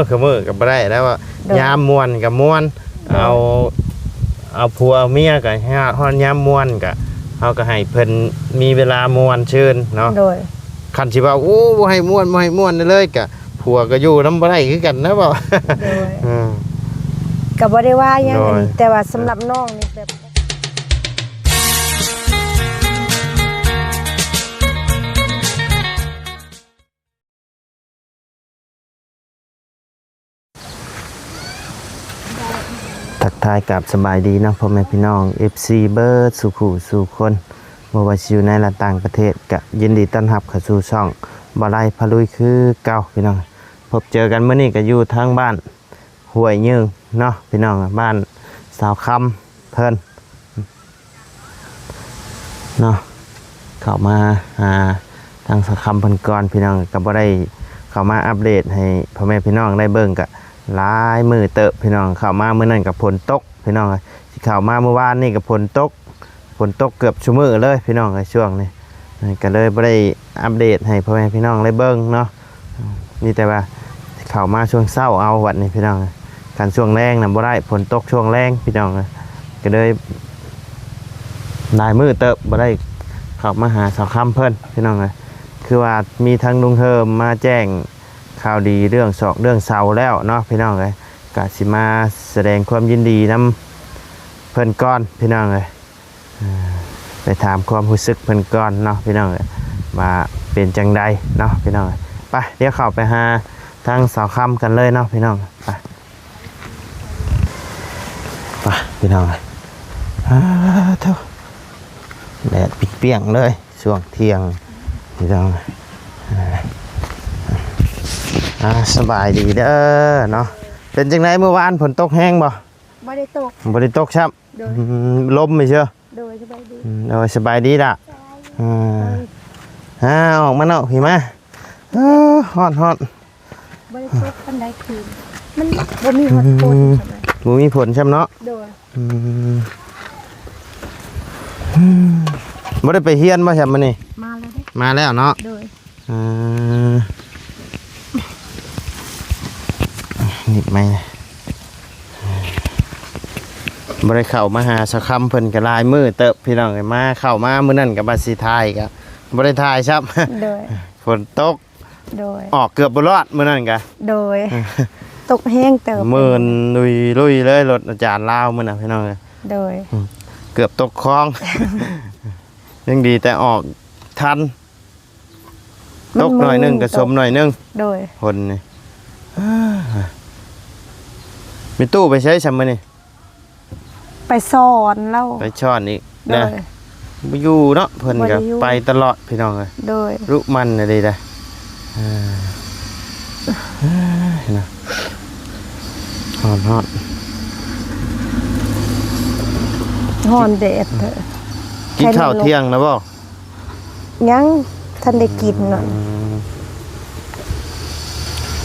คือมื้อก็บ่ได้แล้วว่า โดย ยามม่วนก็ม่วน โดย เอา เอาผัวเมียก็ฮอดยามม่วนก็ เฮาก็ให้เพิ่นมีเวลาม่วนซื่นเนาะ โดย คันสิว่า โอ้ บ่ให้ม่วน บ่ให้ม่วนเลยก็ ผัวก็อยู่นำบ่ได้คือกันนะ เว้า โดย อืม ก็บ่ได้ว่าหยัง โดย อันนี้ แต่ว่าสำหรับน้องนี่แบบ ทักทายกราบสบายดีเนาะ พ่อแม่พี่น้อง เอฟซี เบิดสู่ผู้สู่คน บ่ว่าสิอยู่ในและต่างประเทศ ก็ยินดีต้อนรับเข้าสู่ช่องบ่าวไลพาลุยคือเก่าพี่น้อง พบเจอกันมื้อนี้ก็อยู่ทางบ้าน ห้วยยืงเนาะพี่น้อง บ้านสาวคำเพิ่นเนาะ เข้ามาหาทางสาวคำเพิ่นก่อนพี่น้อง ก็บ่ได้เข้ามาอัปเดตให้พ่อแม่พี่น้องได้เบิ่ง ก็หลายมื้อเติบพี่น้อง เข้ามามื้อนั้นก็ฝนตกพี่น้อง สิเข้ามามื้อวานนี้ก็ฝนตก ฝนตกเกือบซุมื้อเลยพี่น้องเอ้ย ช่วงนี้ เอ่อ ก็เลยบ่ได้อัปเดตให้พ่อแม่พี่น้องได้เบิ่งเนาะ มีแต่ว่าเข้ามาช่วงเช้าเอาบัดนี้พี่น้อง คันช่วงแลงน่ะบ่ได้ ฝนตกช่วงแลงพี่น้อง ก็เลยหลายมื้อเติบบ่ได้เข้ามาหาสาวคำเพิ่นพี่น้อง คือว่ามีทั้งลุงเฮิมมาแจ้งข่าวดีเรื่องซอกเรื่องเสาแล้วเนาะพี่น้องเอ้ย ก็สิมาแสดงความยินดีนำเพิ่นก่อนพี่น้องเอ้ย อ่า ไปถามความรู้สึกเพิ่นก่อนเนาะพี่น้องเอ้ย ว่าเป็นจั่งใดเนาะพี่น้องเอ้ย ไป เดี๋ยวเข้าไปหาทางสาวคำกันเลยเนาะพี่น้อง ไป ไปพี่น้องเอ้ย อ้า โธ่ แดดเปรี้ยงๆเลย ช่วงเที่ยงพี่น้อง อ่า อ่า สบายดีเด้อเนาะ เป็นจั่งใดมื้อวานฝนตกแฮงบ่? บ่ได้ตก บ่ได้ตกซ้ำ โดย อืม ลมไปเชื่อ โดย สบายดี อืม โดย สบายดีล่ะ สบายดี อ่า อ่า ออกมานอกพี้มา เออ ฮ้อนๆ บ่ได้ตกปานใดคืน มันบ่มีฮอดฝน อืม บ่มีฝนซ้ำเนาะ โดย อืม อืม บ่ได้ไปเฮียนบ่ซ้ำมื้อนี้ มาแล้วเด้ มาแล้วเนาะ โดย อ่า นิดไหม บ่ได้เข้ามาหาสาวคำเพิ่นก็หลายมื้อเติบพี่น้องเอ้ย มา เข้ามามื้อนั้นก็ว่าสิถ่ายก็บ่ได้ถ่ายซ้ำ โดย ฝนตก โดย ออกเกือบบ่รอดมื้อนั้นก็ โดย ตกแฮงเติบ หมื่นลุยๆเลย รถอาจารย์ลาวมื้อน่ะพี่น้องเอ้ย โดย อืม เกือบตกคลอง ยังดีแต่ออกทัน มัน ตกหน่อยหนึ่ง มืด ก็สมหน่อยหนึ่ง โดย ฝนนี่ มีตู้ไปใช้ซำมื้อนี้ ไปสอนแล้ว ไปสอนอีก โดย นะ บ่อยู่เนาะ เพิ่นก็ บ่ได้อยู่ ไปตลอดพี่น้องเอ้ย โดย ลุมันน่ะเด้ เออ เอ้ย นะ ฮ้อนๆ ฮ้อนแดดเถอะ กินข้าวเที่ยงแล้วบ่? ยังทันได้กินเนาะ อืม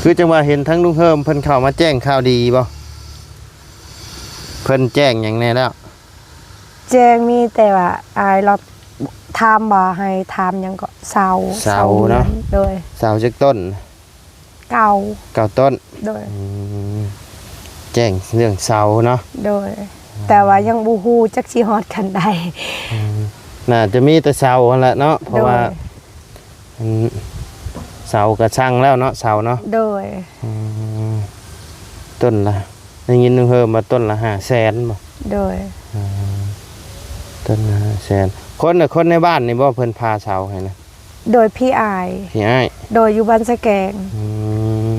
คือจังว่าเห็นทั้งลุงเฮิมเพิ่นเข้ามาแจ้งข่าวดีบ่? เพิ่นแจ้งหยังแน่แล้ว? แจ้งมีแต่ว่าอ้ายเราถามว่าให้ถามหยังเกาะ เสา เสา เสาเนาะ เฮือน โดย เสาจักต้น? เก้า เก้าต้น โดย อืม แจ้งเรื่องเสาเนาะ โดย แต่ว่ายังบ่ฮู้จักสิฮอดคันใด อืม น่าจะมีแต่เสาหั่นแหละเนาะ เพราะว่า โดย อัน เสาก็สั่งแล้วเนาะ เสาเนาะ โดย อืม ต้นละ ได้ยินลุงเฮิมว่าต้นละห้าแสนบ่? โดย อ่า ต้นละห้าแสน คนน่ะ คนในบ้านนี่บ่เพิ่นพาเสาให้นะ? โดยพี่อ้าย พี่อ้าย โดยอยู่บ้านสะแกง อื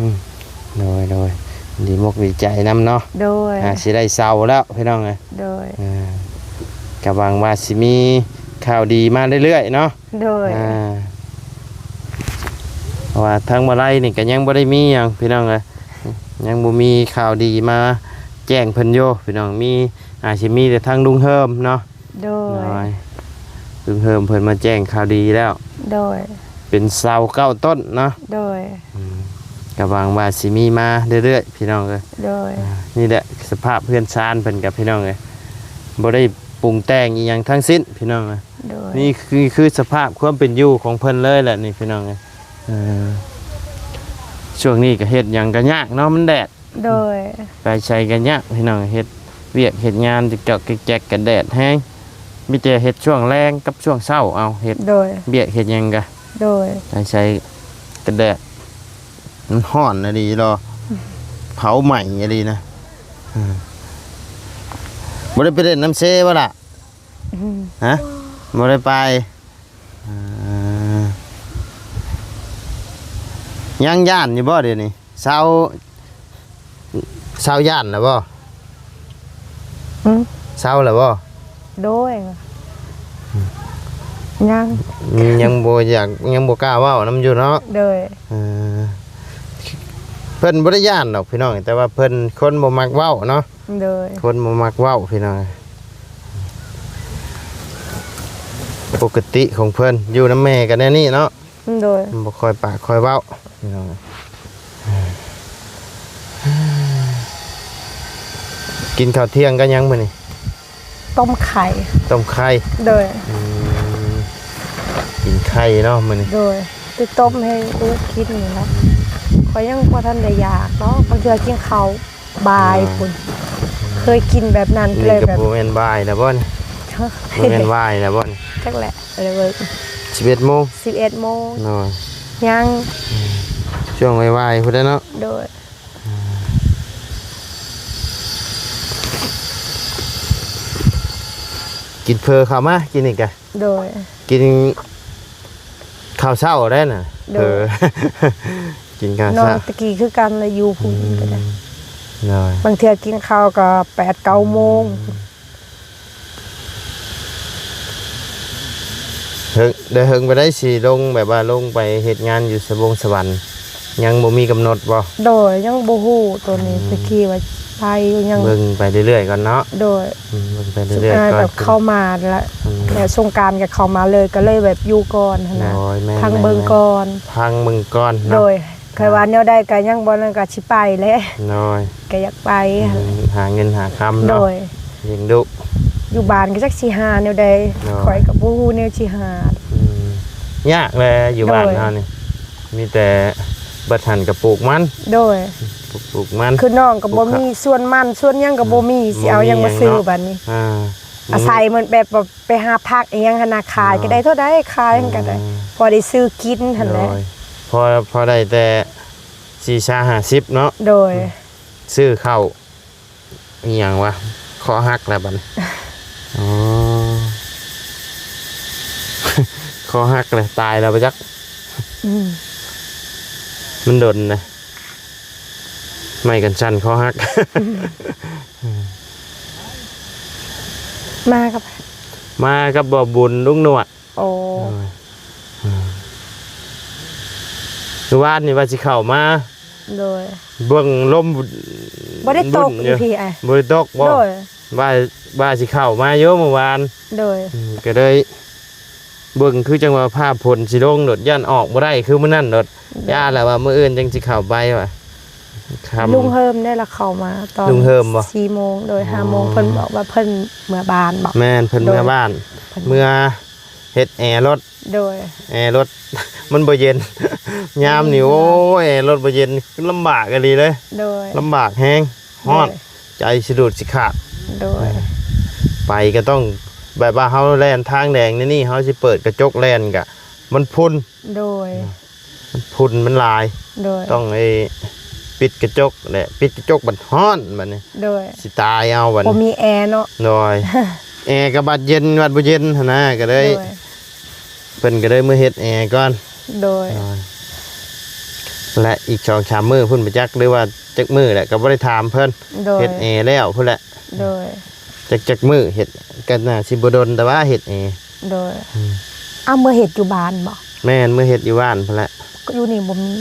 ม โดย โดย ดีมกดีใจนำเนาะ โดย อ่า สิได้เสาแล้วพี่น้องเอ้ย โดย อ่า ก็หวังว่าสิมีข่าวดีมาเรื่อยๆเนาะ โดย อ่า เพราะว่าทางบ่าวไลนี่ก็ยังบ่ได้มีหยังพี่น้องเอ้ย ยังบ่มีข่าวดีมาแจ้งเพิ่นอยู่พี่น้อง มี อาจสิมีแต่ทางลุงเฮิมเนาะ โดย โดย ลุงเฮิมเพิ่นมาแจ้งข่าวดีแล้ว โดย เป็นเสาเก้าต้นเนาะ โดย อืม ก็หวังว่าสิมีมาเรื่อยๆพี่น้องเอ้ย โดย อ่า นี่แหละสภาพเฮือนซานเพิ่นกับพี่น้องเอ้ย บ่ได้ปรุงแต่งอีหยังทั้งสิ้นพี่น้องเอ้ย โดย นี่คือ คือสภาพความเป็นอยู่ของเพิ่นเลยแหละนี่พี่น้องเอ้ย เอ่อ ຊ່ວງນີ້ກໍເຮັດຫຍັງກໍຍາກເນາະ ມັນແດດ. ໂດຍ ໄປໃສກໍຍາກພີ່ນ້ອງ ເຮັດວຽກເຮັດງານຈອກໆແຈກໆກໍແດດແຮງ ມີແຕ່ເຮັດຊ່ວງແລງກັບຊ່ວງເຊົ້າເອົາ ເຮັດ ໂດຍ ວຽກເຮັດຫຍັງກໍ ໂດຍ ໄປໃສກໍແດດ ມັນຮ້ອນອີ່ຫຼີເນາະ ເຜົາໄໝ້ອີ່ຫຼີນະ. ອືມ ບໍ່ໄດ້ໄປຫຼິ້ນນຳເຊບໍ່ລະ? ອືມ ຮະ? ບໍ່ໄດ້ໄປ. ອ່າ ຍັງຢ້ານຢູ່ບໍ່ດຽວນີ້? ເຊົາ ເຊົາຢ້ານແລ້ວບໍ່? ອືມ ເຊົາແລ້ວບໍ່? ໂດຍ ຍັງ ຍັງບໍ່ຢາກ ຍັງບໍ່ກ້າເວົ້ານຳຢູ່ເນາະ. ໂດຍ ເອີ ເພິ່ນບໍ່ໄດ້ຢ້ານດອກພີ່ນ້ອງ ແຕ່ວ່າເພິ່ນຄົນບໍ່ມັກເວົ້າເນາະ. ໂດຍ ຄົນບໍ່ມັກເວົ້າພີ່ນ້ອງ ປົກກະຕິຂອງເພິ່ນ ຢູ່ນຳແມ່ກໍແນວນີ້ເນາະ. ໂດຍ ມັນບໍ່ຄ່ອຍປາກຄ່ອຍເວົ້າພີ່ນ້ອງ. ກິນເຂົ້າທ່ຽງກັບຫຍັງມື້ນີ້? ຕົ້ມໄຂ່ ຕົ້ມໄຂ່. ໂດຍ ອືມ ກິນໄຂ່ເນາະມື້ນີ້. ໂດຍ ໄປຕົ້ມໃຫ້ລູກກິນນີ້ແຫຼະ ຂ້ອຍຍັງບໍ່ທັນໄດ້ຢາກເນາະ ບາງເທື່ອກິນເຂົ້າ ບ່າຍ ອ່າ ພຸ້ນ ເຄີຍກິນແບບນັ້ນ ນີ້ກໍເລີຍແບບ ບໍ່ແມ່ນບ່າຍແລ້ວບໍ່ນີ້? ຮະ? ບໍ່ແມ່ນບ່າຍແລ້ວບໍ່ນີ້? ຈັກແຫຼະ ໄປເບິ່ງ ສິບເອັດໂມງ ສິບເອັດໂມງ. ໂດຍ ຍັງ ອືມ ຊ່ວງບ່າຍໆພຸ້ນແຫຼະເນາະ. ໂດຍ ອືມ ກິນເຝີເຂົ້າມາ ກິນນີ້ກະ ໂດຍ ກິນ ເຂົ້າເຊົ້າໄດ້ນະ. ໂດຍ ເອີ ກິນເຂົ້າເຊົ້າ ນອນແຕ່ກີ້ຄືກັນລະ ຢູ່ພຸ້ນ ອືມ ກໍໄດ້. ໂດຍ ບາງເທື່ອກິນເຂົ້າກໍແປດເກົ້າໂມງ. ອືມ ເຫິງ ໄດ້ເຫິງປານໃດຊິລົງ ແບບວ່າລົງໄປເຮັດງານຢູ່ສະວົງສະຫວັນ? ຍັງບໍ່ມີກຳນົດບໍ່? ໂດຍ ຍັງບໍ່ຮູ້ໂຕນີ້. ອືມ ແຕ່ກີ້ວ່າໄປຢູ່ ຍັງເບິ່ງໄປເລື້ອຍໆກ່ອນເນາະ. ໂດຍ ອືມ ເບິ່ງໄປເລື້ອຍໆກ່ອນ. ແບບເຂົ້າມາລະ ອືມ ແລ້ວສົງການກໍເຂົ້າມາເລີຍ ກໍເລີຍແບບຢູ່ກ່ອນຫັ້ນນະ. ໂດຍ ແມ່ນໆໆ ພັງເບິ່ງກ່ອນ ພັງເບິ່ງກ່ອນເນາະ. ໂດຍ ຂ້ອຍວ່າແນວໃດກໍຍັງບໍ່ນັ້ນ ກໍຊິໄປແຫຼະ. ໂດຍ ກໍຢາກໄປ. ອືມ ຫາເງິນຫາຄຳເນາະ. ໂດຍ ລ້ຽງລູກ ຢູ່ບ້ານກໍຈັກຊິຫາແນວໃດ. ໂດຍ ຂ້ອຍກໍບໍ່ຮູ້ແນວຊິຫາ. ອືມ ຍາກແຫຼະຢູ່ບ້ານເຮົານີ້. ໂດຍ ມີແຕ່ເບິດຫັ້ນກໍປູກມັນ. ໂດຍ ປູກມັນ ຄືນ້ອງກໍບໍ່ມີສວນມັນ ສວນຫຍັງກໍບໍ່ມີ. ອືມ ຊິເອົາຫຍັງມາຊື້ ບໍ່ມີຫຍັງເນາະ ບາດນີ້. ອ່າ ອາໄສມັນແບບວ່າໄປຫາຜັກອີ່ຫຍັງຫັ້ນນະ ຂາຍ ອ່າ ກໍໄດ້ເທົ່າໃດ ຂາຍມັນກໍໄດ້ ອ່າ ພໍໄດ້ຊື້ກິນຫັ້ນແຫຼະ. ໂດຍ ພໍ ພໍໄດ້ແຕ່ສີ່ສິບຫ້າສິບເນາະ. ໂດຍ ອືມ ຊື້ເຂົ້າ ອີ່ຫຍັງວະ ຄໍຫັກແລ້ວບັດນີ້. ອໍ ຄໍຫັກແລ້ວ ຕາຍແລ້ວບໍ່ຈັກ. ອືມ ມັນດົນນະ ໄມ້ກັນສັ່ນຄໍຫັກ. ອືມ ມາກັບ ມາກັບບ່າວບຸນ ລຸງໜວດ. ໂອ້ ໂດຍ ອ່າ ມື້ວານນີ້ວ່າຊິເຂົ້າມາ. ໂດຍ ເບິ່ງລົມ ບໍ່ໄດ້ຕົກຢູ່ ຢູ່ພີ້ ບໍ່ໄດ້ຕົກບໍ່? ໂດຍ ວ່າ ວ່າຊິເຂົ້າມາຢູ່ມື້ວານ. ໂດຍ ອືມ ກໍເລີຍເບິ່ງຄືຈັ່ງວ່າຟ້າຝົນຊິລົງໂດດ ຢ້ານອອກບໍ່ໄດ້ຄືມື້ນັ້ນໂດດ. ໂດຍ ຢ້ານແລ້ວວ່າມື້ອື່ນຈັ່ງຊິເຂົ້າໄປວ່າ ຄ່ຳ ລຸງເຮີມໄດ້ລະເຂົ້າມາຕອນ ລຸງເຮີມບໍ່? ສີ່ໂມງ ໂດຍ ໂອ້ ຫ້າໂມງ ເພິ່ນບອກວ່າເພິ່ນເມືອບ້ານບໍ? ແມ່ນ ເພິ່ນເມືອບ້ານ. ໂດຍ ເພິ່ນເມືອ ເຮັດແອລົດ. ໂດຍ ແອລົດ ມັນບໍ່ເຢັນ ຍາມນີ້ ອືມ ໂອ້ຍ ແອລົດບໍ່ເຢັນ ລຳບາກອີ່ຫຼີເລີຍ. ໂດຍ ລຳບາກແຮງ ຮ້ອນ ໂດຍ ໃຈຊິດູດຊິຂາດ. ໂດຍ ໄປກໍຕ້ອງ ແບບວ່າເຮົາແລ່ນທາງແດງໃນນີ້ ເຮົາຊິເປີດກະຈົກແລ່ນກະ ມັນຝຸ່ນ. ໂດຍ ມັນຝຸ່ນມັນຫຼາຍ. ໂດຍ ຕ້ອງໄອ້ປິດກະຈົກແຫຼະ ປິດກະຈົກບັດຮ້ອນບັດນີ້. ໂດຍ ຊິຕາຍເອົາບັດນີ້ ບໍ່ມີແອເນາະ. ໂດຍ ແອກໍບັດເຢັນບັດບໍ່ເຢັນຫັ້ນນະ ກໍເລີຍ ໂດຍ ເພິ່ນກໍເລີຍມາເຮັດແອກ່ອນ. ໂດຍ ໂດຍ ແລະ ອີກສອງສາມມື້ພຸ້ນບໍ່ຈັກ ຫຼືວ່າຈັກມື້ແຫຼະ ກໍບໍ່ໄດ້ຖາມເພິ່ນ. ໂດຍ ເຮັດແອແລ້ວພຸ້ນແຫຼະ. ໂດຍ ຈັກ ຈັກມື້ເຮັດ ກໍໜ້າຊິບໍ່ດົນແຕ່ວ່າເຮັດແອ. ໂດຍ ອືມ ເອົາເມືອເຮັດຢູ່ບ້ານບໍ? ແມ່ນ ເມືອເຮັດຢູ່ບ້ານພຸ້ນແຫຼະ. ກໍຢູ່ນີ້ບໍ່ມີ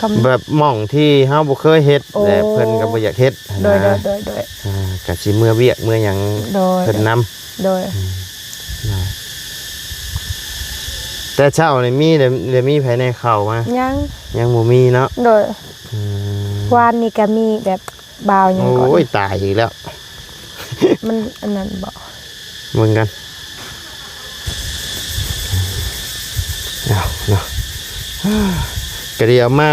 ກໍແບບໝ່ອງທີ່ເຮົາບໍ່ເຄີຍເຮັດ ໂອ້ ແລະ ເພິ່ນກໍບໍ່ຢາກເຮັດ. ໂດຍ ນະ ໂດຍ ໂດຍ ໂດຍ ອ່າ ກໍຊິເມືອວຽກເມືອຫຍັງ ໂດຍ ເພິ່ນນຳ. ໂດຍ ອືມ ແຕ່ເຊົ້ານີ້ມີ ໄດ້ ໄດ້ມີໃຜແດ່ເຂົ້າມາ? ຍັງ ຍັງບໍ່ມີເນາະ. ໂດຍ ອືມ ວານນີ້ກໍມີແບບ ບ່າວຫຍັງເກາະ ໂອ້ຍ ຕາຍອີກແລ້ວ ມັນອັນນັ້ນບໍ? ເບິ່ງກັນ ເອົາເນາະ ກໍດຽວມາ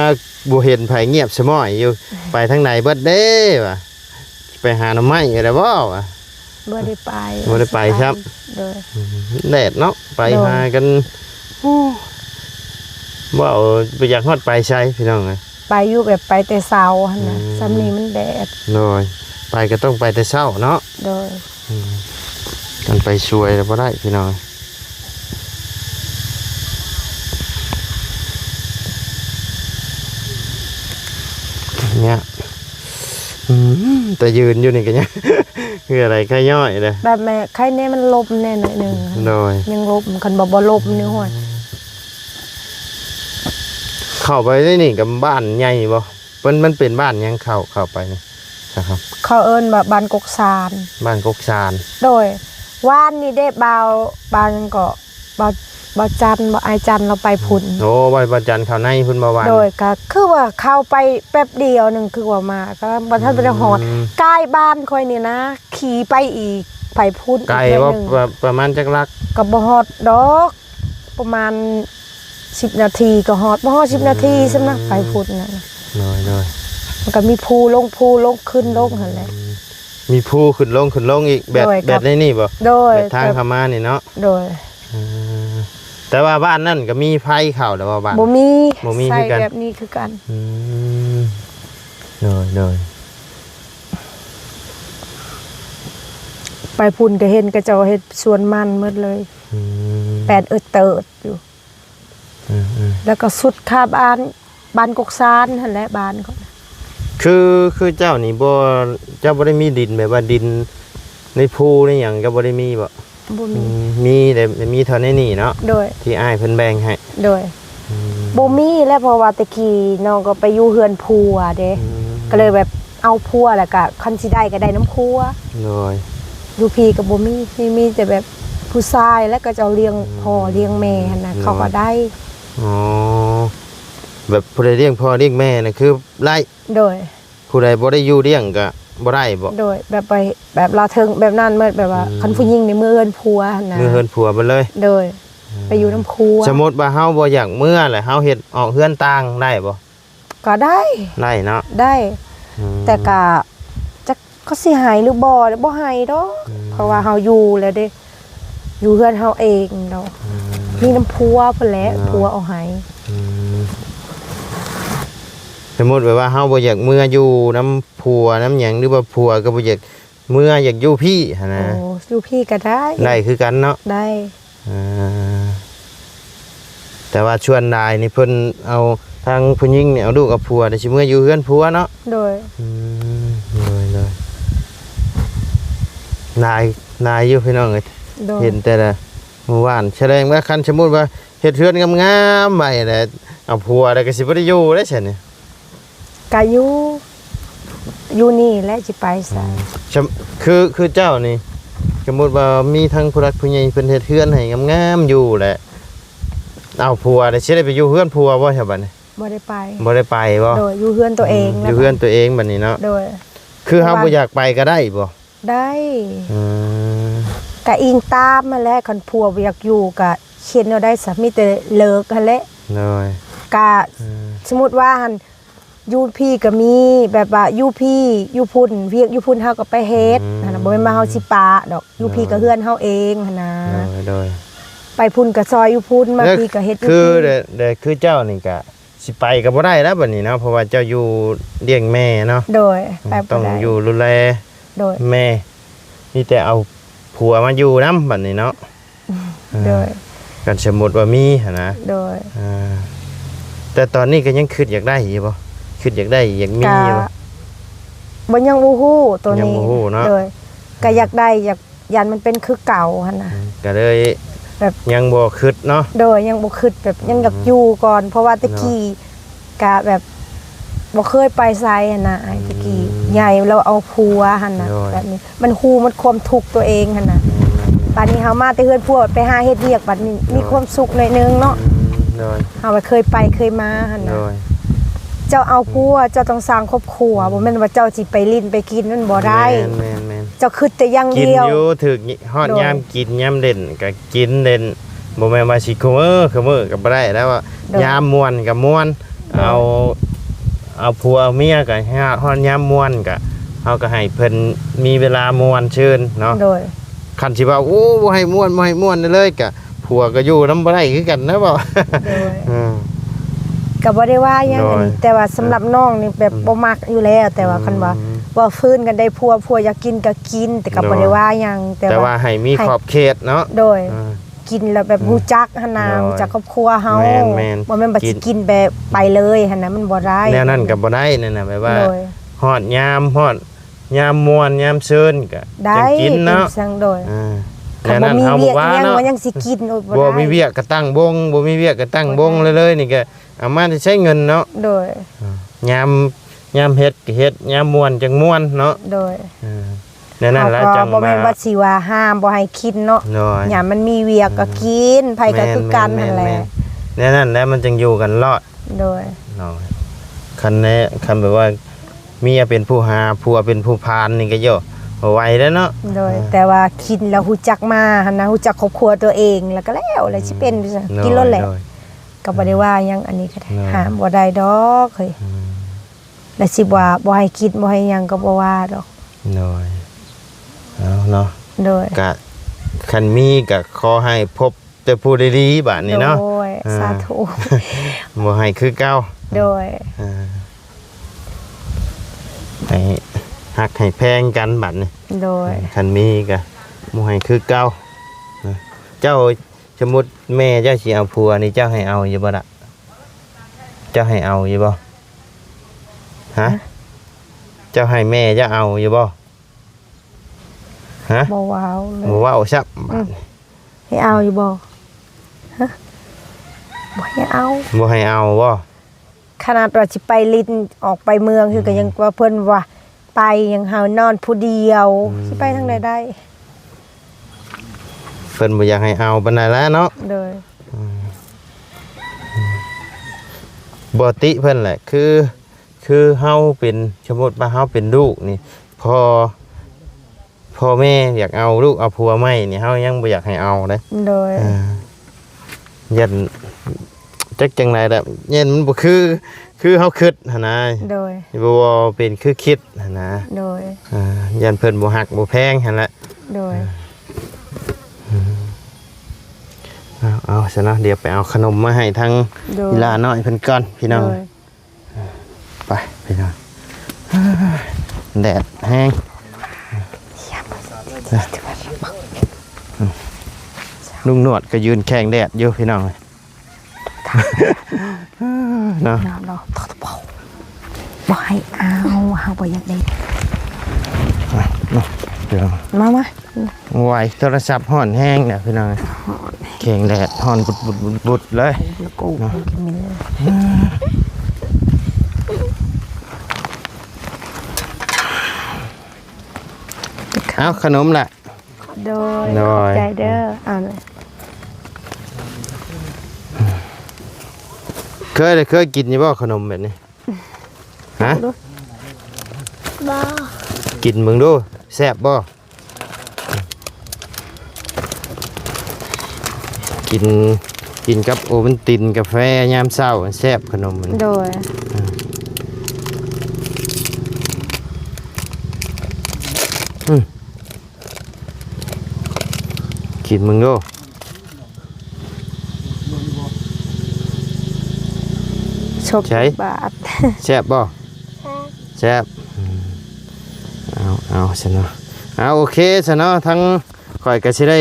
ບໍ່ເຫັນໃຜ ງຽບສະມ້ອຍຢູ່ ໄປທາງໃດເບິດເດ້ວ່າ ໄປຫາໜໍ່ໄມ້ແລ້ວບໍ່ວ່າ ບໍ່ໄດ້ໄປ ບໍ່ໄດ້ໄປຊ້ຳ ໂດຍ ອືມ ແດດເນາະ ໄປ ໂດຍ ຫາກັນ ໂອ້ ເວົ້າບໍ່ຢາກຮອດໄປໃສພີ່ນ້ອງເອີຍ ໄປຢູ່ແບບໄປແຕ່ເຊົ້າຫັ້ນນະ ອືມ ສ່ຳນີ້ມັນແດດ ໂດຍ ໄປກໍຕ້ອງໄປແຕ່ເຊົ້າເນາະ ໂດຍ ອືມ ມັນໄປສວຍແລ້ວບໍ່ໄດ້ພີ່ນ້ອງ ເນຍ ອືມ ແຕ່ຢືນຢູ່ນີ້ກໍຍັງ ຄືອະໄລໄຄຍ້ອຍເດ້ ແບບແມ່ໄຄແນ່ມັນລົມແນ່ໜ້ອຍໜຶ່ງ ໂດຍ ຍັງລົມ ຄັນບໍ່ ບໍ່ລົມນີ້ ໂອ້ຍ ເຂົ້າໄປໃນນີ້ກໍບ້ານໃຫຍ່ບໍ່? ເພິ່ນ ມັນເປັນບ້ານຫຍັງ ເຂົ້າ ເຂົ້າໄປນີ້ ເຂົາເອີ້ນວ່າບ້ານກົກຊານ ບ້ານກົກຊານ ໂດຍ ວານນີ້ເດ້ ບ່າວ ບ່າວຫຍັງເກາະ ບ່າວ ບ່າວຈັນ ບ່າວ ອ້າຍຈັນລາວໄປພຸ້ນ ໂອ້ ບ່າວ ບ່າວຈັນເຂົ້າໃນພຸ້ນບໍ່ວານ ໂດຍ ກໍຄືວ່າເຂົ້າໄປແປັບດຽວໜຶ່ງ ຄືວ່າມາ ກໍບໍ່ທັນໄດ້ຮອດ ອືມ ໃກ້ບ້ານຂ້ອຍນີ້ນະ ຂີ່ໄປອີກ ໄປພຸ້ນ ໄກບໍ່? ປະ ປະມານຈັກຫຼັກ? ກໍບໍ່ຮອດດອກ ປະມານສິບນາທີກໍຮອດ ບໍ່ຮອດສິບນາທີ ອືມ ສ່ຳນະ ໄປພຸ້ນນະ ໂດຍ ໂດຍ ມັນກໍມີພູລົງພູລົງ ຂຶ້ນລົງຫັ້ນແຫຼະ ອືມ ມີພູຂຶ້ນລົງຂຶ້ນລົງອີກ ແບບ ໂດຍ ແບບໃນນີ້ບໍ່? ໂດຍ ແບບທາງເຂົ້າມານີ້ເນາະ ໂດຍ ອືມ ແຕ່ວ່າບ້ານນັ້ນກໍມີໄຟເຂົ້າແລ້ວບໍ່? ບ້ານ ບໍ່ມີ ບໍ່ມີ ໃຊ້ຄືກັນ ແບບນີ້ຄືກັນ ອືມ ໂດຍ ໂດຍ ໄປພຸ້ນກໍເຫັນເຂົາເຈົ້າເຮັດສວນມັນໝົດເລີຍ ອືມ ແປນເອີດເຕີດຢູ່ ອືມໆ ແລ້ວກໍສຸດຄາບ້ານ ບ້ານກົກຊານຫັ້ນແຫຼະ ບ້ານຂ້ອຍ ຄື ຄືເຈົ້ານີ້ບໍ່ ເຈົ້າບໍ່ໄດ້ມີດິນ ແບບວ່າດິນໃນພູໃນຫຍັງ ເຈົ້າບໍ່ໄດ້ມີບໍ່? ບໍ່ມີ ອືມ ມີແຕ່ ມີເທົ່າໃນນີ້ເນາະ ໂດຍ ທີ່ອ້າຍເພິ່ນແບ່ງໃຫ້ ໂດຍ ອືມ ບໍ່ມີແຫຼະ ເພາະວ່າແຕ່ກີ້ນ້ອງກໍໄປຢູ່ເຮືອນຜົວເດ້ ອືມ ກໍເລີຍແບບເອົາຜົວ ແລ້ວກໍຄັນຊິໄດ້ກໍໄດ້ນຳຜົວ ໂດຍ ຢູ່ພີ້ກໍບໍ່ມີ ມີ ມີແຕ່ແບບຜູ້ຊາຍ ແລ້ວກໍເຈົ້າລ້ຽງ ອືມ ພໍ່ລ້ຽງແມ່ຫັ້ນນະ ໂດຍ ເຂົາກໍໄດ້ ອໍ ແບບຜູ້ໃດລ້ຽງພໍ່ລ້ຽງແມ່ນະ ຄືໄດ້ ໂດຍ ຜູ້ໃດບໍ່ໄດ້ຢູ່ລ້ຽງກໍບໍ່ໄດ້ບໍ? ໂດຍ ແບບໄປ ແບບລາວເທິງແບບນັ້ນໝົດ ແບບວ່າ ອືມ ຄັນຜູ້ຍິງນີ້ເມືອເຮືອນຜົວຫັ້ນນະ ເມືອເຮືອນຜົວເບິດເລີຍ ໂດຍ ອືມ ໄປຢູ່ນຳຜົວ ສົມມຸດວ່າເຮົາບໍ່ຢາກເມືອແຫຼະ ເຮົາເຮັດອອກເຮືອນຕ່າງໄດ້ບໍ? ກໍໄດ້ ໄດ້ເນາະ ໄດ້ ອືມ ແຕ່ກໍຈັກເຂົາຊິໃຫ້ຫຼືບໍ່ ບໍ່ໃຫ້ດອກ ອືມ ເພາະວ່າເຮົາຢູ່ແລ້ວເດ້ ຢູ່ເຮືອນເຮົາເອງດອກ ອືມ ມີນຳຜົວພຸ້ນແຫຼະ ໂດຍ ຜົວເອົາໃຫ້ ອືມ ສົມມຸດແບບວ່າເຮົາບໍ່ຢາກເມືອຢູ່ນຳຜົວນຳຫຍັງ ຫຼືວ່າຜົວກໍບໍ່ຢາກເມືອ ຢາກຢູ່ພີ້ຫັ້ນນະ ໂອ້ ຢູ່ພີ້ກໍໄດ້ ໄດ້ຄືກັນເນາະ ໄດ້ ອ່າ ແຕ່ວ່າສ່ວນຫຼາຍນີ້ເພິ່ນເອົາ ທາງຜູ້ຍິງນີ້ເອົາລູກເອົາຜົວ ແຕ່ຊິເມືອຢູ່ເຮືອນຜົວເນາະ ໂດຍ ອືມ ໂດຍໆ ຫຼາຍ ຫຼາຍຢູ່ພີ່ນ້ອງເອີຍ ໂດຍ ເຫັນແຕ່ລະ ໝູ່ບ້ານ ສະແດງວ່າຄັນສົມມຸດວ່າເຮັດເຮືອນງາມໆໄວ້ແລ້ວ ເອົາຜົວແລ້ວກໍຊິບໍ່ໄດ້ຢູ່ເດ້ຊັ້ນນີ້ ກະຢູ່ ຢູ່ນີ້ແຫຼະ ຊິໄປໃສ ອືມ ຊຳ ຄື ຄືເຈົ້ານີ້ ສົມມຸດວ່າມີທັງຜູ້ຫຼັກຜູ້ໃຫຍ່ເພິ່ນເຮັດເຮືອນໃຫ້ງາມໆຢູ່ແຫຼະ ເອົາຜົວແລ້ວ ຊິໄດ້ໄປຢູ່ເຮືອນຜົວບໍ່ຊະບັດນີ້? ບໍ່ໄດ້ໄປ ບໍ່ໄດ້ໄປບໍ່? ໂດຍ ຢູ່ເຮືອນຕົວເອງ ອືມ ແລ້ວ ຢູ່ເຮືອນຕົວເອງບັດນີ້ເນາະ ໂດຍ ຄືເຮົາບໍ່ຢາກໄປກໍໄດ້ບໍ່? ໄດ້ ອືມ ກະອີງຕາມຫັ້ນແຫຼະ ຄັນຜົວບໍ່ຢາກຢູ່ກະຊິເຮັດແນວໃດຊະ ມີແຕ່ເລີກຫັ້ນແຫຼະ ໂດຍ ກະ ອືມ ສົມມຸດວ່າຫັ້ນ ຢູ່ພີ້ກໍມີ ແບບວ່າຢູ່ພີ້ຢູ່ພຸ້ນ ວຽກຢູ່ພຸ້ນເຮົາກໍໄປເຮັດ ອືມ ຫັ້ນນະ ບໍ່ແມ່ນວ່າເຮົາຊິປະດອກ ຢູ່ພີ້ກໍເຮືອນເຮົາເອງຫັ້ນນະ ໂດຍ ໂດຍ ໄປພຸ້ນກໍຊ່ອຍຢູ່ພຸ້ນ ມາພີ້ກໍເຮັດຢູ່ພີ້ ແຕ່ ແຕ່ຄືເຈົ້ານີ້ກະຊິໄປກໍບໍ່ໄດ້ແລ້ວບັດນີ້ເນາະ ເພາະວ່າເຈົ້າຢູ່ລ້ຽງແມ່ເນາະ ໂດຍ ອືມ ໄປບໍ່ໄດ້ ຕ້ອງຢູ່ດູແລ ໂດຍ ແມ່ ມີແຕ່ເອົາຜົວມາຢູ່ນຳບັດນີ້ເນາະ ໂດຍ ອ່າ ຄັນສົມມຸດວ່າມີຫັ້ນນະ ໂດຍ ອ່າ ແຕ່ຕອນນີ້ກໍຍັງຄິດຢາກໄດ້ຢູ່ບໍ່? ຄິດຢາກໄດ້ ຢາກມີຢູ່ບໍ່? ກະ ບໍ່ ຍັງບໍ່ຮູ້ໂຕນີ້ ຍັງບໍ່ຮູ້ເນາະ ໂດຍ ອືມ ກໍຢາກໄດ້ ຢາກ ຢ້ານມັນເປັນຄືເກົ່າຫັ້ນນະ ອືມ ກໍເລີຍແບບ ຍັງບໍ່ຄິດເນາະ ໂດຍ ຍັງບໍ່ຄິດ ແບບ ອືມ ຍັງຢາກຢູ່ກ່ອນ ເພາະວ່າແຕ່ກີ້ ເນາະ ກະແບບ ບໍ່ເຄີຍໄປໃສຫັ້ນນະ ອືມ ແຕ່ກີ້ ໃຫຍ່ແລ້ວເອົາຜົວຫັ້ນນະ ໂດຍ ແບບນີ້ ມັນຮູ້ໝົດຄວາມທຸກຕົວເອງຫັ້ນນະ ອືມ ບາດນີ້ເຮົາມາແຕ່ເຮືອນຜົວ ໄປຫາເຮັດວຽກ ບາດນີ້ ອືມ ມີຄວາມສຸກໜ້ອຍໜຶ່ງເນາະ ອືມ ໂດຍ ເຮົາເຄີຍໄປເຄີຍມາຫັ້ນນະ ໂດຍ ເຈົ້າເອົາຜົວ ອືມ ເຈົ້າຕ້ອງສ້າງຄອບຄົວ ອືມ ບໍ່ແມ່ນວ່າເຈົ້າຊິໄປຫຼິ້ນໄປກິນ ມັນບໍ່ໄດ້ ແມ່ນໆໆ ເຈົ້າຄິດແຕ່ຢ່າງດຽວ ກິນຢູ່ ຖືກຮອດ ໂດຍ ຍາມກິນຍາມຫຼິ້ນກໍກິນຫຼິ້ນ ບໍ່ແມ່ນວ່າຊິຄຸມື້ ຄຸມື້ກໍບໍ່ໄດ້ແລ້ວ ໂດຍ ຍາມມ່ວນກໍມ່ວນ ໂດຍ ເອົາ ເອົາຜົວເອົາເມຍກໍຮອດຍາມມ່ວນ ກໍເຮົາກໍໃຫ້ເພິ່ນມີເວລາມ່ວນຊື່ນເນາະ. ໂດຍ ຄັນຊິວ່າ ໂອ້ ບໍ່ໃຫ້ມ່ວນ ບໍ່ໃຫ້ມ່ວນເລີຍ ກໍຜົວກໍຢູ່ນຳບໍ່ໄດ້ຄືກັນນະ ເວົ້າ. ໂດຍ ເອີ ກໍບໍ່ໄດ້ວ່າຫຍັງ ໂດຍ ອັນນີ້ ແຕ່ວ່າສຳລັບ ເອີ ນ້ອງນີ້ແບບ ອືມ ບໍ່ມັກຢູ່ແລ້ວ ແຕ່ວ່າ ອືມ ຄັນວ່າ ເວົ້າຟື້ນກັນໄດ້ຜົວ ຜົວຢາກກິນກໍກິນ ແຕ່ກໍ ໂດຍ ບໍ່ໄດ້ວ່າຫຍັງ ແຕ່ ແຕ່ວ່າ ວ່າໃຫ້ມີ ໃຫ້ ຂອບເຂດເນາະ. ໂດຍ ເອີ ກິນແລ້ວແບບ ອືມ ຮູ້ຈັກຫັ້ນນະ ໂດຍ ຮູ້ຈັກຄອບຄົວເຮົາ. ແມ່ນໆ ບໍ່ແມ່ນວ່າ ກິນ ຊິກິນແບບໄປເລີຍຫັ້ນນະ ມັນບໍ່ໄດ້ ແນວນັ້ນກໍບໍ່ໄດ້ນັ້ນນະ ແບບວ່າ ໂດຍ ຮອດຍາມ ຮອດຍາມມ່ວນຍາມຊື່ນກໍ ໄດ້ ຈັ່ງກິນເນາະ ເປັນຈັ່ງ ໂດຍ ອ່າ ຄັນບໍ່ມີວຽກອີ່ຫຍັງ ແນວນັ້ນເຮົາບໍ່ວ່າເນາະ ມັນຍັງຊິກິນ ໂອ້ຍ ບໍ່ໄດ້ ບໍ່ມີວຽກກໍຕັ້ງວົງ ບໍ່ມີວຽກກໍຕັ້ງວົງ ບໍ່ໄດ້ ເລີຍໆ ນີ້ກໍເອົາມາແຕ່ໃຊ້ເງິນເນາະ. ໂດຍ ອ່າ ຍາມ ຍາມເຮັດກໍເຮັດ ຍາມມ່ວນຈັ່ງມ່ວນເນາະ. ໂດຍ ອ່າ ແນວນັ້ນແຫຼະ ເຮົາກໍ ຈັ່ງ ບໍ່ແມ່ນວ່າ ວ່າຊິວ່າຫ້າມບໍ່ໃຫ້ກິນເນາະ. ໂດຍ ຍາມມັນມີວຽກກໍ ອືມ ກິນ ໃຜກໍຄືກັນຫັ້ນແຫຼະ. ແມ່ນໆໆ ແນວນັ້ນແຫຼະ ມັນຈຶ່ງຢູ່ກັນລອດ. ໂດຍ ເນາະ ຄັນແນ ຄັນແບບວ່າເມຍເປັນຜູ້ຫາ ຜົວເປັນຜູ້ຜານນີ້ກໍ ໂຢ ບໍ່ໄຫວແລ້ວເນາະ. ໂດຍ ອ່າ ແຕ່ວ່າກິນແລ້ວຮູ້ຈັກມາຫັ້ນນະ ຮູ້ຈັກຄອບຄົວຕົວເອງ ແລ້ວກໍແລ້ວ ແລ້ວຊິເປັນ ອືມ ຈັ່ງຊັ້ນ ໂດຍ ກິນໂລດແຫຼະ. ໂດຍ ກໍບໍ່ໄດ້ວ່າຫຍັງ ອັນນີ້ກໍໄດ້ ໂດຍ ຫ້າມບໍ່ໄດ້ດອກເຮີ້ຍ. ອືມ ແລ້ວຊິວ່າບໍ່ໃຫ້ກິນ ບໍ່ໃຫ້ຫຍັງກໍບໍ່ວ່າດອກ. ໂດຍ ເອົາເນາະ. ໂດຍ ກະຄັນມີກະຂໍໃຫ້ພົບແຕ່ຜູ້ດີໆ ບາດນີ້ເນາະ. ໂດຍ ອ່າ ສາທຸ ບໍ່ໃຫ້ຄືເກົ່າ. ໂດຍ ອ່າ ໃຫ້ຮັກໃຫ້ແພງກັນບາດນີ້. ໂດຍ ຄັນມີກະບໍ່ໃຫ້ຄືເກົ່າ. ເຈົ້າ ສົມມຸດແມ່ເຈົ້າຊິເອົາຜົວນີ້ ເຈົ້າໃຫ້ເອົາຢູ່ບໍ່ລະ? ເຈົ້າໃຫ້ເອົາຢູ່ບໍ່? ຮະ? ຮະ? ເຈົ້າໃຫ້ແມ່ເຈົ້າເອົາຢູ່ບໍ່? ຮະ? ບໍ່ເວົ້າເລີຍ ບໍ່ເວົ້າຊ້ຳ. ອືມ ບາດນີ້ ໃຫ້ເອົາຢູ່ບໍ່? ຮະ? ບໍ່ໃຫ້ເອົາ. ບໍ່ໃຫ້ເອົາບໍ່? ຂະໜາດວ່າຊິໄປຫຼິ້ນ ອອກໄປເມືອງ ອືມ ຄືກໍຍັງວ່າເພິ່ນວ່າໄປ ຍັງເຮົານອນຜູ້ດຽວ. ອືມ ຊິໄປທາງໃດໄດ້? ເພິ່ນບໍ່ຢາກໃຫ້ເອົາປານໃດແຫຼະເນາະ. ໂດຍ ອືມ ບໍ່ຕິເພິ່ນແຫຼະ ຄື ຄືເຮົາເປັນ ສົມມຸດວ່າເຮົາເປັນລູກນີ້ ພໍ່ ພໍ່ແມ່ຢາກເອົາລູກເອົາຜົວໃໝ່ນີ້ ເຮົາຍັງບໍ່ຢາກໃຫ້ເອົາເດ້. ໂດຍ ອ່າ ຢ້ານ ຈັກຈັ່ງໃດແຫຼະ ຢ້ານມັນບໍ່ຄື ຄືເຮົາຄິດຫັ້ນນະ. ໂດຍ ບໍ່ເປັນຄືຄິດຫັ້ນນະ. ໂດຍ ອ່າ ຢ້ານເພິ່ນບໍ່ຮັກບໍ່ແພງຫັ້ນແຫຼະ. ໂດຍ ອ່າ ເອົາ ເອົາຊະເນາະ ດຽວໄປເອົາຂະໜົມມາໃຫ້ທາງ ໂດຍ ອີ່ຫຼ້ານ້ອຍເພິ່ນກ່ອນ ພີ່ນ້ອງ. ໂດຍ ໄປພີ່ນ້ອງ ແດດແຮງ. ລຸງໜວດກໍຢືນແຂ່ງແດດຢູ່ພີ່ນ້ອງເນາະ. ບໍ່ໃຫ້ເອົາ ເຮົາບໍ່ຢາກໄດ້. ມາ ມາ ມາ ໂອ້ຍ ໂທລະສັບຮ້ອນແຮງແລ້ວພີ່ນ້ອງ ແຂ່ງແດດຮ້ອນບຸດໆໆເລີຍ. ເອົາຂະໜົມລະ. ໂດຍ ໂດຍ ຂອບໃຈເດີ. ເອົາ ເຄີຍ ເຄີຍກິນຢູ່ບໍ່ຂະໜົມແບບນີ້? ຮະ? ບໍ່ ກິນເບິ່ງດູ ແຊບບໍ່? ກິນ ກິນກັບໂອວັນຕິນ ກາແຟຍາມເຊົ້າ ແຊບຂະໜົມມັນ. ໂດຍ ອືມ ກິນເບິ່ງດູ. ໃສ? ບາດ ແຊບບໍ່? ແຊບ ແຊບ. ອືມ ເອົາ ເອົາຊະເນາະ. ເອົາ ໂອເຄຊະເນາະ ທາງຂ້ອຍກໍຊິໄດ້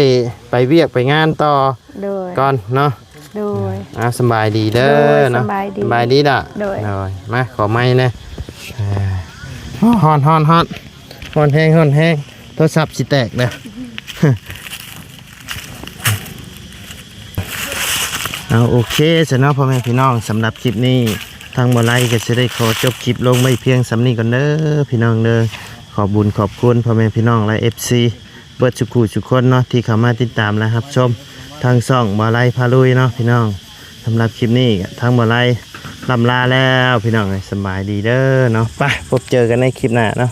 ໄປວຽກໄປງານຕໍ່. ໂດຍ ກ່ອນເນາະ. ໂດຍ ອ່າ ສະບາຍດີເດີ. ໂດຍ ເນາະ ສະບາຍດີ ສະບາຍດີລະ. ໂດຍ ໂດຍ ມາ ຂໍໄມ້ແດ່. ເອີ ຮ້ອນ ຮ້ອນ ຮ້ອນ ຮ້ອນແຮງ ຮ້ອນແຮງ ໂທລະສັບຊິແຕກແລ້ວ. ເອົາ ໂອເຄຊະເນາະ ພໍ່ແມ່ພີ່ນ້ອງ, ສຳລັບຄລິບນີ້ ທາງບໍ່ໄລກໍຊິໄດ້ຂໍຈົບຄລິບລົງໄວ້ພຽງສ່ຳນີ້ກ່ອນເດີ ພີ່ນ້ອງເດີ. ຂອບບຸນຂອບຄຸນພໍ່ແມ່ພີ່ນ້ອງ ແລະ ເອັຟຊີ ເບິດສູ່ຜູ້ສູ່ຄົນເນາະ ທີ່ເຂົ້າມາຕິດຕາມ ແລະ ຮັບຊົມທາງຊ່ອງບໍ່ໄລພາລຸຍເນາະ ພີ່ນ້ອງ. ສຳລັບຄລິບນີ້ ທາງບໍ່ໄລລ່ຳລາແລ້ວ ພີ່ນ້ອງເອີຍ, ສະບາຍດີເດີເນາະ. ໄປ ພົບເຈີກັນໃນຄລິບໜ້າເນາະ.